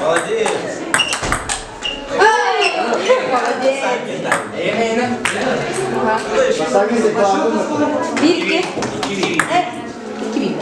Молодец! Bir iki. İki bir.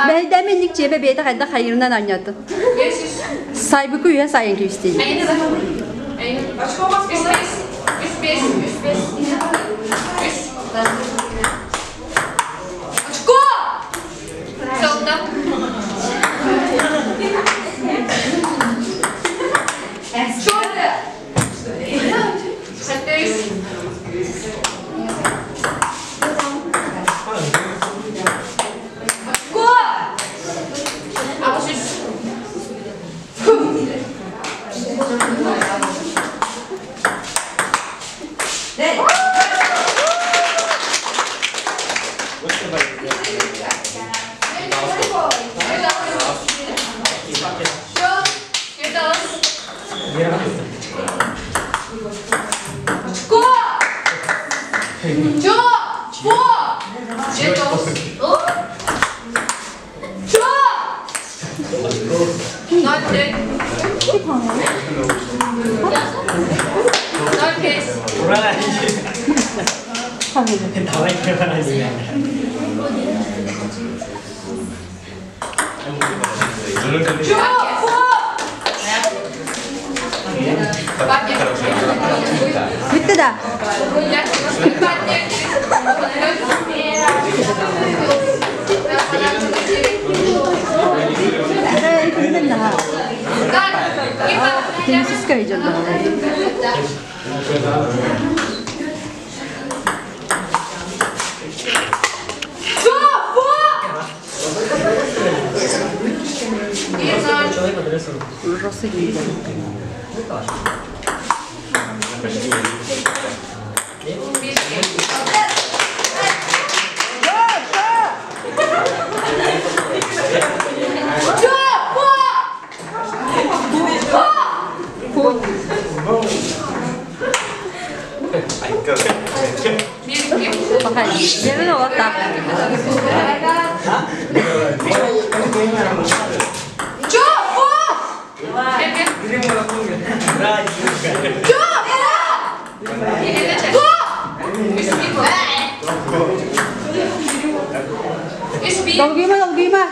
Бэйдэминник чебе бэйдэ хайда хайырынан анньаты. Сайбыкы үйэ сайын кибистейді. Bitti да. Дьэбин олохтаах. Долгуйма, долгуйма.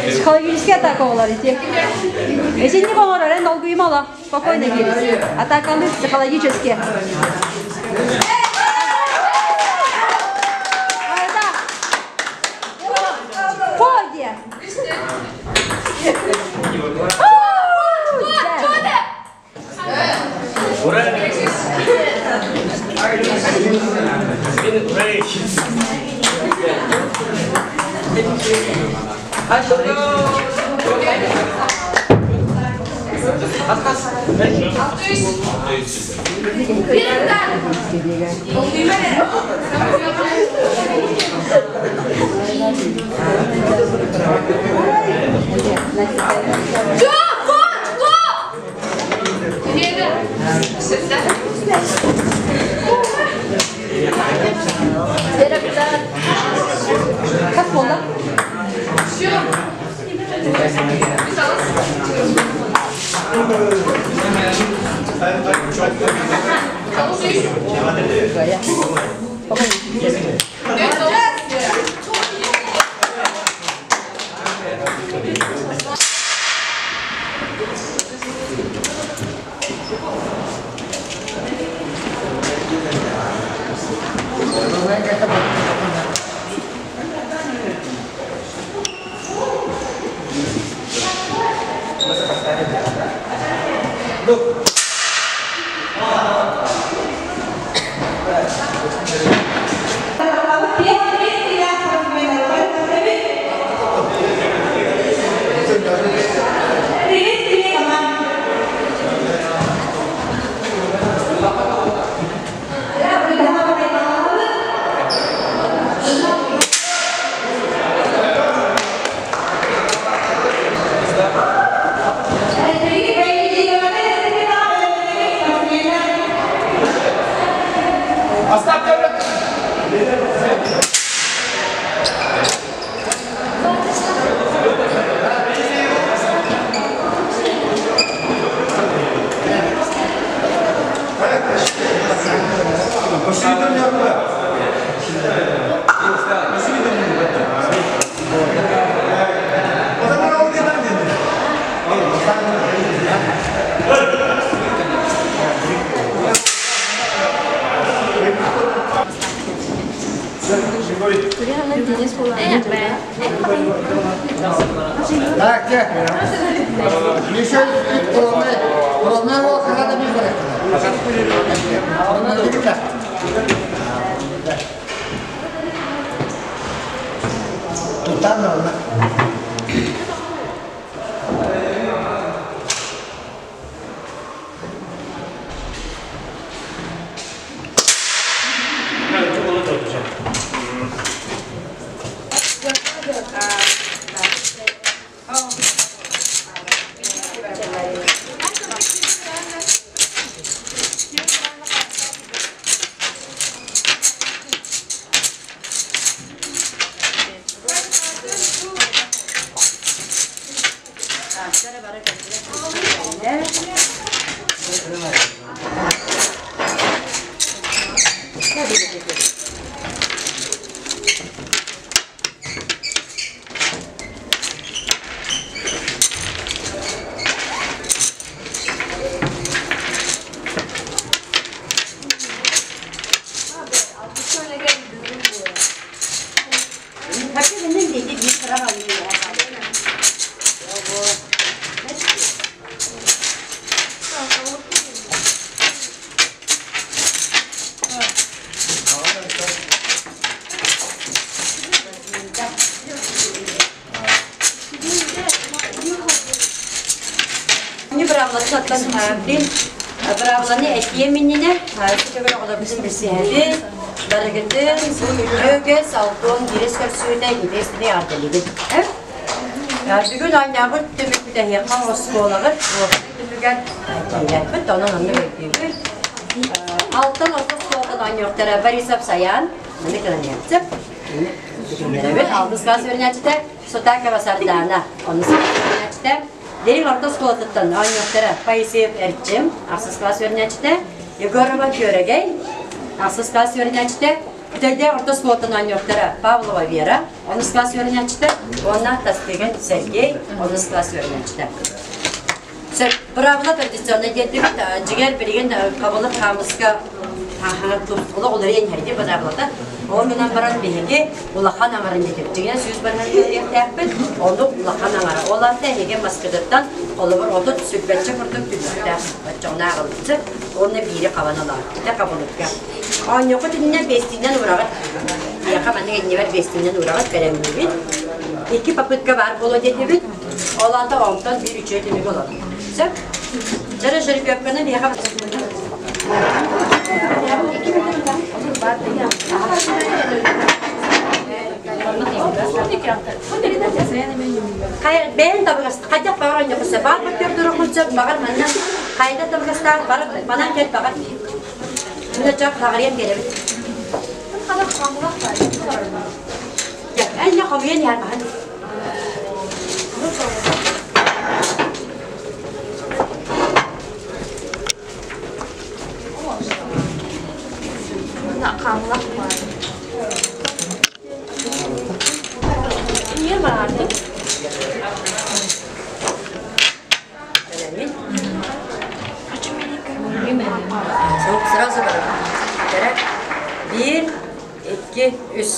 Психологический атака олар ити. Эсинник оҥорор, эн долгуйма олох. Спокойно киирис. Атакалыы психологически. Фодия! Хас буолла? Так, Еще кроме, кроме его, когда Тутан Не правила, Быраабыланы этиэм иннинэ, төгүл оҕолорбутун билсиһэбит, барыгытын бу үтүө салтон биирис көрсүүтэ итиэстини эҕэрдэлиибит. Бүгүн оонньообут түмүкпүт эһиэхэ оскуолаҕыт уопсай түмүгэр киирэрбит, онон онно өйдүүбүт. Алтан орто оскуолатын оонньуохтара Борисов Саян, маны кыланыахчы. Алтыс класс үөрэнээччитэ Сутакова Сардаана, онус үөрэнээччитэ Дириҥ орто оскуолатыттан оонньуохтара Паисеев Эрчим, ахсыс класс үөрэнээччитэ, Егорова Күөрэгэй, ахсыс класс үөрэнээччитэ, Бүтэйдээх орто оскуолаттан оонньуохтара Павлова Вера, онус класс үөрэнээччитэ уонна Тастыгин Сергей, онус класс үөрэнээччитэ. Сөп, быраабыла традиционнай диэтибит, дьиҥэр билигин хабылык хаамыска олох уларыйан иһэр дии быраабылата. Ол гынан баран биһиги улахан аҥарын диэтибит. Дьиҥэр 100 барыһын кэлиэхтээхпит, оннук улахан аҥара. Ол аата эһиги маскытыттан холобур 30 сүрбэччэ курдук түмүктээх оччоҕуна ааҕылыччы уонна биири хабан ылаҕыт. Ити хабылыкка. Оонньуоххут иннинэ биэстиинэн уураҕыт. Миэхэ маннык иннибэр биэстиинэн уураҕыт, бэлэмниибит. Икки попытка баар буолуо диэтибит. Ол аата онтон биир үчүгэй түмүк олор. Сөп? Дьэ, жеребьевканы миэхэ Бэйэн табыгас хайдах баҕар оонньуохха сөп. Баар көрдөрөххүн сөп, баҕар манна хайда табыгастаах бар манан кэл баҕар. Мына чах хаҕарыйан биэрэбит. Эн хомуйан иһэр маһын. Сразу Биир, икки, үс.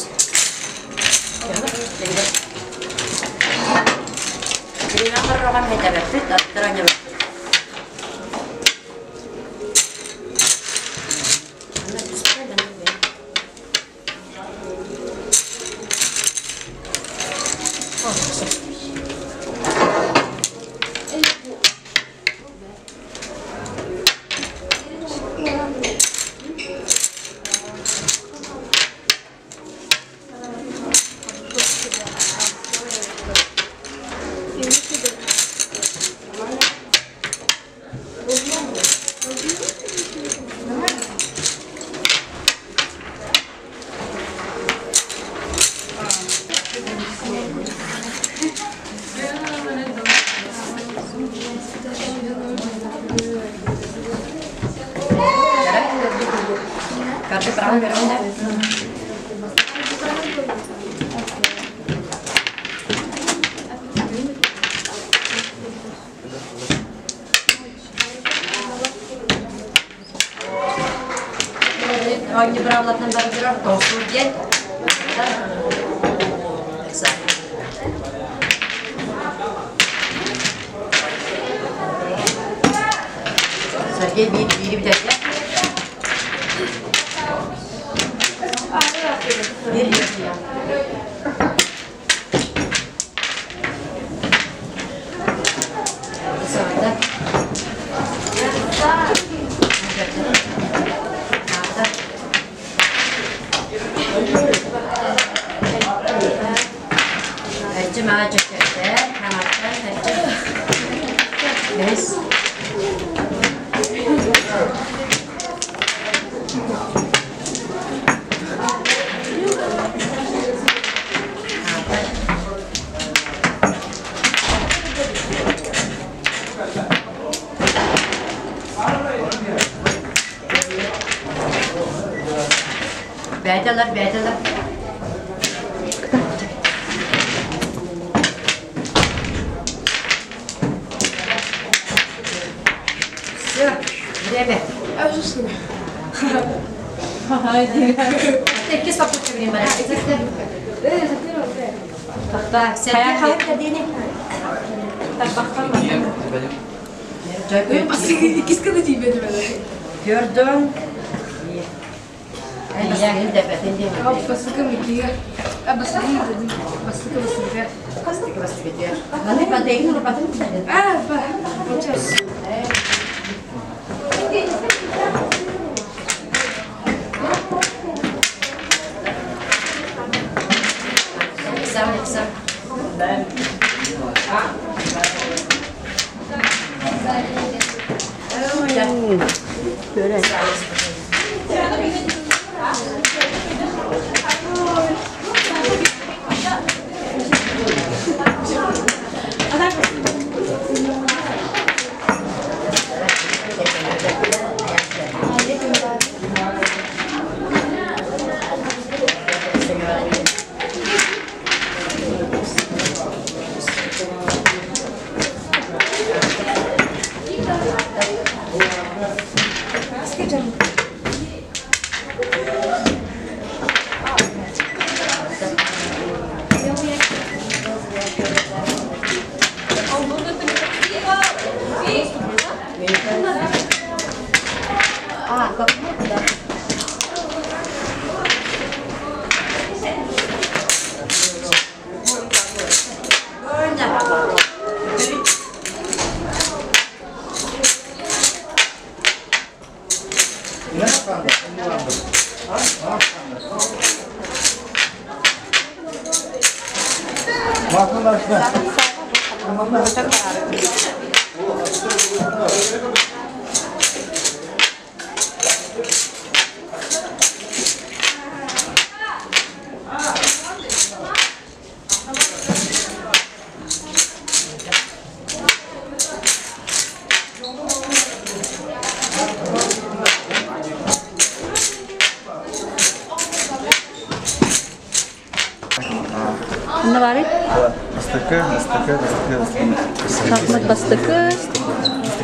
Оонньуу быраабылатынан барытыгар тоҕустуур диэн. Сергей биир биири бүтэрдэ. Биир Бэйэтэ ылар, бэйэтэ ылар. Все, время. Иккис попытка время. Сергей хайа кадини? Көрдүм. Онно баарый? Бастакы, бастакы, бастакы, бастакы. Шахмат бастакы,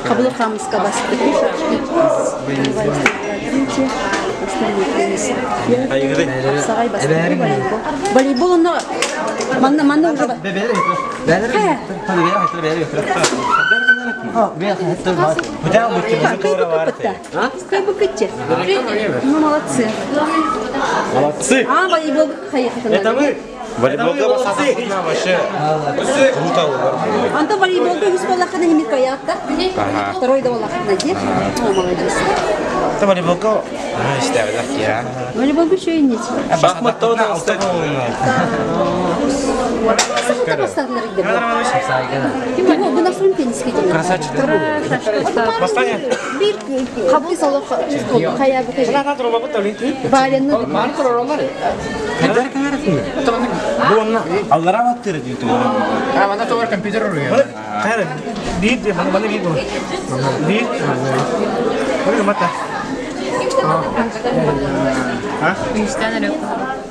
Хабылы хаамыска бастакы, Саҕай бастакы волейбол. Волейбол онно манна манна уже Ну, молодцы. Молодцы! А, волейбол Это мы! Волейболга басасына вообще круто. Анда волейболга үс боллахына немет каятта. Второй да боллахына де. О, молодец. Это волейболга... А, считаю, да, я. Волейболга еще и нет. Шахмат то на Красавчик. Bir kabul salok kaya bu Balenni Бу онна аллара баттыры дейт. А, мана товар компьютер уруя. Хайра, биир де, мана мана биир бу. Биир. Мана мата.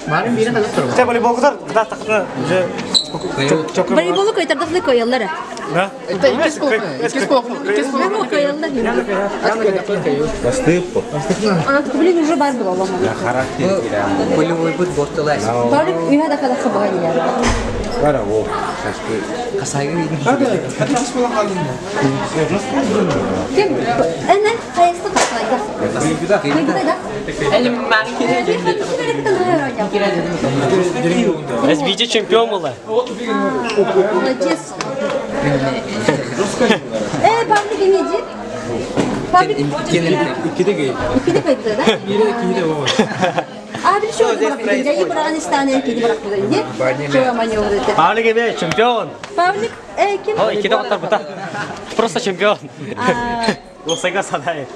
Марын бирин алып туруп. Те волейбол кытар, кытар тақына уже Волейболу кайтардахны koyallar. Да? Это икки полка, икки полка, икки полка. Koyallar. Бастып. Ана блин уже бар было. Характер. Полевой быт бортылай. Бары үйә да када хабар я. Бара о. Шашкы. Касайгы Ким? Әнә кайсы касайда. Кайда да? СБД чемпион была. Молодец. Э, Павлик не иди. Павлик иккиде кайда да? А, bir şey oldu bırak. Yayı bırakan istane ikide bırak bu da indi. Çok aman yoldu. Павлик Ибе, чемпион. Павлик, э, ким? О, иккиде оттар бута. Просто чемпион. Лосайга садай.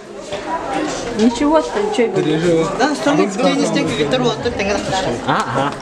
Ничего, что, ничего. Да, столик теннис тек Виктор Лоттер теңге Ага.